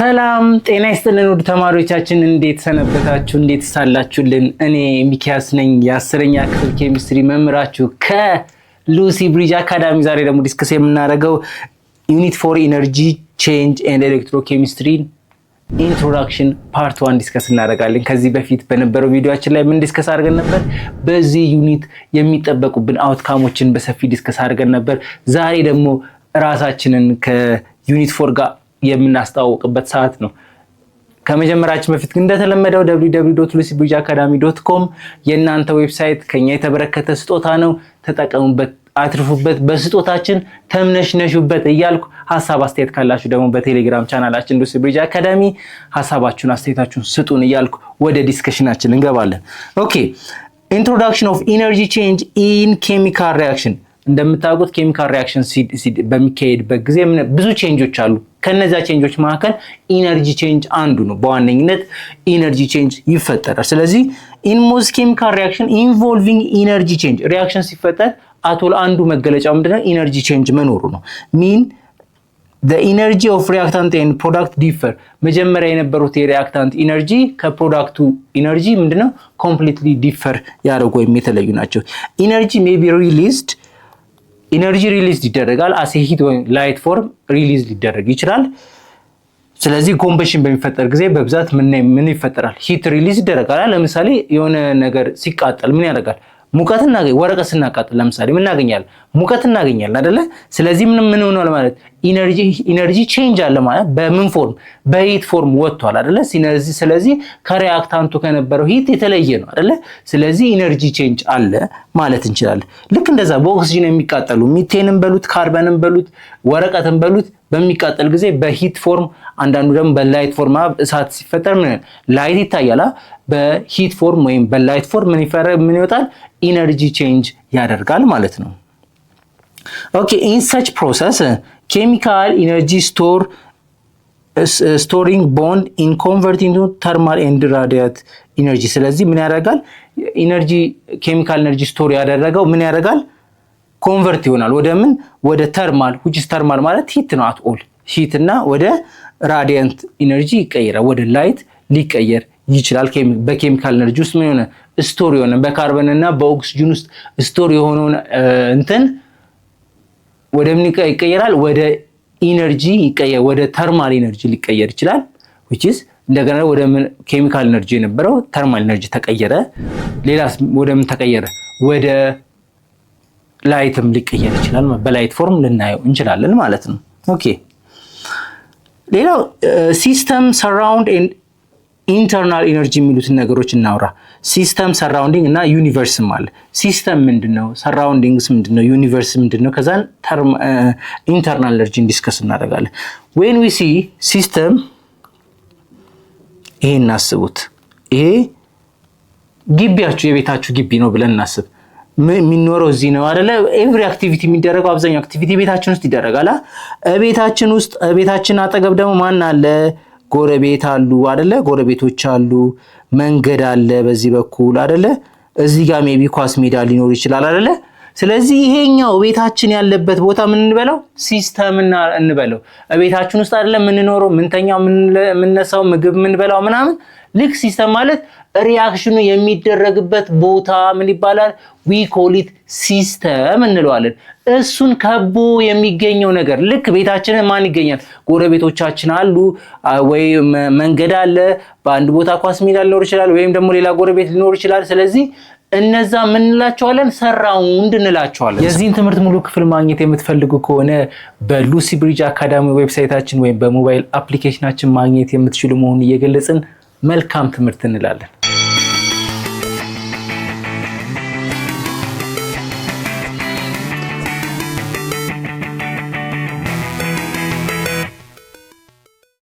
ሰላም ጤና ይስጥልን ውድ ተማሪዎቻችን፣ እንዴት ሰነበታችሁ? እንዴት ሳላችሁልን? እኔ ሚኪያስ ነኝ፣ የ10ኛ ክፍል ኬሚስትሪ መምህራችሁ ከሉሲ ብሪጅ አካዳሚ። ዛሬ ደግሞ discuss የምናደርገው unit 4 energy change and electrochemistry introduction part 1 discuss እናደርጋለን። ከዚህ በፊት በነበረው ቪዲዮአችን ላይ ምን discuss አድርገን ነበር? በዚህ unit የሚጠበቁብን outcome ኦችን በሰፊ discuss አድርገን ነበር። ዛሬ ደግሞ ራሳችንን ከ unit 4 ጋር የምናስተዋውቅበት ሰዓት ነው። ከመጀመራችን በፊት ግን እንደተለመደው ሉሲ ብሪጅ አካዳሚ.com የእናንተ website ከኛ የተበረከተ ስጦታ ነው። ተጠቀሙበት፣ አትርፉበት፣ በስጦታችን ተምነሽነሹበት እያልኩ፣ ሀሳብ አስተያየት ካላችሁ ደግሞ በቴሌግራም ቻናላችን ሉሲ ብሪጅ አካዳሚ ሀሳባችሁን አስተያየታችሁን ስጡን እያልኩ ወደ discussion ኣችን እንገባለን። Okay, introduction of energy change in chemical reaction። እንደምታውቁት chemical reaction በሚካሄድበት ጊዜ ብዙ change ኦች አሉ። ከነዚያ change ኦች መካከል energy change አንዱ ነው። በዋነኝነት energy change ይፈጠራል። ስለዚህ in most chemical reaction involving energy change፣ reaction ሲፈጠር አቶል አንዱ መገለጫው ምንድነው? Energy change መኖሩ ነው። Mean energy of reactant and product differ። መጀመሪያ የነበሩት የ reactant energy ከ product ኡ energy ምንድነው? Completely differ ያደረጉ ወይም የተለዩ ናቸው። Energy may be released፣ energy release ይደረጋል። As heat ወይም light form release ሊደረግ ይችላል። ስለዚህ combustion በሚፈጠር ጊዜ በብዛት ምን ይፈጠራል? Heat release ይደረጋል። ለምሳሌ የሆነ ነገር ሲቃጠል ምን ያደርጋል? ሙቀት እናገኝ። ወረቀት ስናቃጥል ለምሳሌ ምን እናገኛለን? ሙቀት እናገኛለን አይደለ? ስለዚህ ምን ሆኗል ማለት? Energy change አለ ማለት በምን form? በ heat form ወጥቷል አይደለ? ስለዚህ ከ reactant ኡ ከነበረው heat የተለየ ነው አይደለ? ስለዚህ energy change አለ ማለት እንችላለን። ልክ እንደዛ በኦክሲጅን የሚቃጠሉ ሚቴንን በሉት፣ ካርበንን በሉት፣ ወረቀትን በሉት በሚቃጠል ጊዜ በ heat form፣ አንዳንዱ ደግሞ በ light form፣ እሳት ሲፈጠር ምን light ይታያል። በ heat form ወይም በ light form ምን ይወጣል? Energy change ያደርጋል ማለት ነው። Okay, in such process chemical energy storing bond in converting to thermal and radiant energy። ስለዚህ ምን ያደርጋል? Energy chemical energy store ያደረገው ምን ያደርጋል? Convert ይሆናል ወደ ምን? ወደ thermal፣ which is thermal ማለት heat ነው፣ at all heat እና ወደ radiant energy ይቀየራል። ወደ light ሊቀየር ይችላል። በ chemical energy ውስጥ ምን የሆነ store የሆነ፣ በካርበን እና በኦክሲጅን ውስጥ store የሆነውን እንትን ወደ ምን ይቀየራል? ወደ energy ይቀየር፣ ወደ thermal energy ሊቀየር ይችላል። Which is እንደገና ወደ ምን? Chemical energy የነበረው thermal energy ተቀየረ። ሌላስ ወደ ምን ተቀየረ? ወደ light ም ሊቀየር ይችላል። በ light form ልናየው እንችላለን ማለት ነው። Okay, ሌላው system፣ surround፣ internal energy የሚሉትን ነገሮች እናውራ። System፣ surrounding እና universe ም አለ። System ምንድን ነው? Surroundings ምንድን ነው? Universe ምንድን ነው? ከዛን internal energy ን discuss እናደርጋለን። When we see system ይሄ እናስቡት። ይሄ ግቢያችሁ፣ የቤታችሁ ግቢ ነው ብለን እናስብ። የሚኖረው እዚህ ነው አይደለ? Every activity የሚደረገው፣ አብዛኛው activity ቤታችን ውስጥ ይደረጋል። ቤታችን ውስጥ፣ ቤታችን አጠገብ ደግሞ ማን አለ? ጎረቤት አሉ አይደለ? ጎረቤቶች አሉ። መንገድ አለ በዚህ በኩል አይደለ? እዚህ ጋር maybe ኳስ ሜዳ ሊኖር ይችላል አይደለ? ስለዚህ ይሄኛው ቤታችን ያለበት ቦታ ምን እንበለው? System እንበለው። ቤታችን ውስጥ አይደለም የምንኖረው፣ ምንተኛው፣ የምንነሳው፣ ምግብ የምንበላው ምናምን። ልክ system ማለት reaction ኑ የሚደረግበት ቦታ ምን ይባላል? We call it system እንለዋለን። እሱን ከቦ የሚገኘው ነገር፣ ልክ ቤታችንን ማን ይገኛል? ጎረቤቶቻችን አሉ ወይ መንገድ አለ። በአንድ ቦታ ኳስ ሜዳ ሊኖር ይችላል፣ ወይም ደግሞ ሌላ ጎረቤት ሊኖር ይችላል። ስለዚህ እነዛ ምን እንላቸዋለን? Surround እንላቸዋለን። የዚህን ትምህርት ሙሉ ክፍል ማግኘት የምትፈልጉ ከሆነ በሉሲ ብሪጅ አካዳሚ website ኣችን ወይም በ mobile application ኣችን ማግኘት የምትችሉ መሆኑን እየገለጽን መልካም ትምህርት እንላለን።